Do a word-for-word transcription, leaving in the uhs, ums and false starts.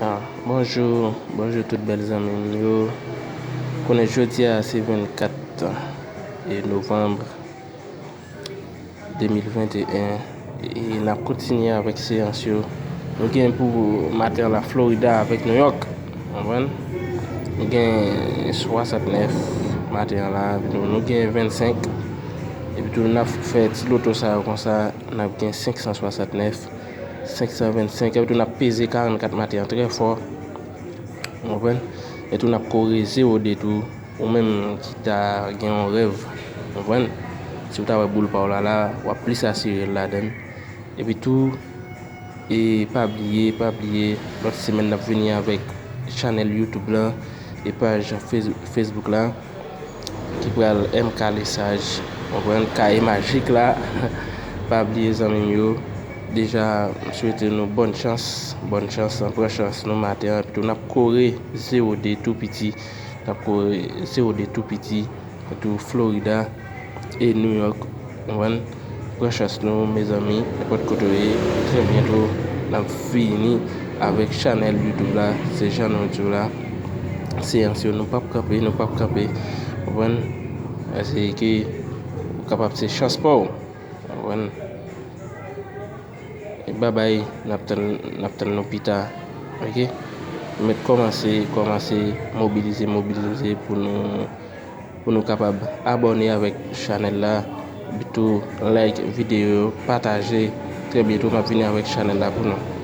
Ah, bonjou, bonjou tout bèl zanmi m yo. Konnen jodi a se vennkat e novanm de mil venteyen e n ap kontinye avèk seyans yo. Nou gen pou maten an la Florida avèk New York. Konprann? Nou gen swasantnèf maten an la, epi tou nou gen vennsenk. Epi tou n ap fè ti loto sa yo konsa, n ap gen senk san swasantnèf, senk san vennsenk, epi tou n ap peze karannkat maten an trè fò. Ou konprann? Epi tou n ap kore zewo de tou. Ou menm ki ta gen yon rèv, ou konprann? Si w ta wè boul pa w la la, w ap plis asire l ladan l. Epi tou, e pa bliye, pa bliye, lòt semèn n ap vini avèk chanèl YouTube la e paj Face- Facebook la ki pral M K Lesage, ou konprann, Kaye Majik la. Pa bliye zanmi m yo, deja m swete nou bòn chans, bòn chans, pran chans nou maten an, epi tou n ap kore zewo de tou piti, n ap kore zewo de tou piti, tou Florida e New York, ou konprann? Pran chans nou, mezanmi, nenpòt kote w ye, trè byento n ap vini avèk chanèl YouTube la, se jan nou di w la, seyans yo, nou p ap kanpe, nou p ap kanpe, ou konprann? Paske ou kapab se chans pa w, ou konprann? E babay, n ap tann, n ap tann nou pita, oke? Mèt kòmanse, kòmanse mobilize, mobilize pou nou, pou nou kapab abòne avèk chanèl la, epi tou like videyo yo, pataje. Trè byento m ap vini avèk chanèl la pou nou.